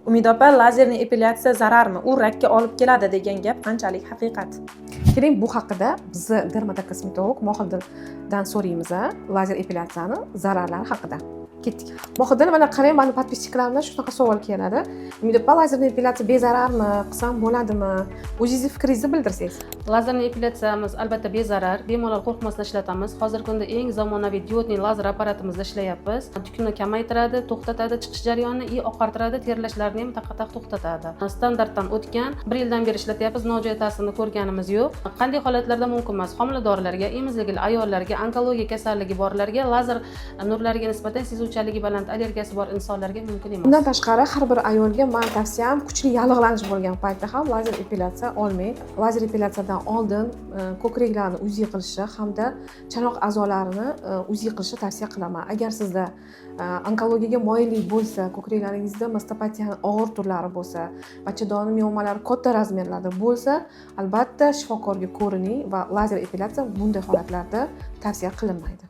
Umid opa, лазерный epilyatsiya zararmi? U rakka olib keladi degan gap qanchalik haqiqat? Keling, bu haqida bizni dermatokosmetolog Mohidildan so'raymiz a, lazer epilyatsiyani zararlari haqida. Ketdik. Mohidil, mana qarang, mani подписчик larimdan shunaqa savol keladi: "Umid opa, лазерный epilyatsiya bezararmi, qilsam bo'ladimi?" O'zingizni fikringizni bildirsangiz. Lazerli epilyatsiyamiz albatta bezarar, bemalol qo'rqmasdan ishlatamiz. Hozirgi kunda eng zamonaviy диодный lazer apparatimizda ishlayapmiz. Tukni kamaytiradi, to'xtatadi chiqish jarayonini и oqartiradi, terlashlarni ham taqataq to'xtatadi. Standartdan o'tgan, bir yildan beri ishlatyapmiz, nojo'ya ta'sirini ko'rganimiz yo'q. Qanday holatlarda mumkin emas? Homiladorlarga, emizikli ayollarga, onkologiya kasalligi borlarga, lazer nurlariga nisbatan sezuvchanligi baland, allergiyasi bor insonlarga mumkin emas. Bundan tashqari, har bir ayolga man tavsiyam: kuchli yallig'lanish bo'lgan paytda ham lazer epilyatsiya olmang. Lazer epilyatsiyadan oldin ko'kraklarni УЗИ qilishni hamda chanoq a'zolarini УЗИ qilishni tavsiya qilaman. Agar sizda onkologiyaga moyillik bo'lsa, ko'kraklaringizda mastopatiyani og'ir turlari bo'lsa, bachadoni miomalari katta размер larda bo'lsa, albatta shifokorga ko'rining va lazer epilyatsiya bunday holatlarda tavsiya qilinmaydi.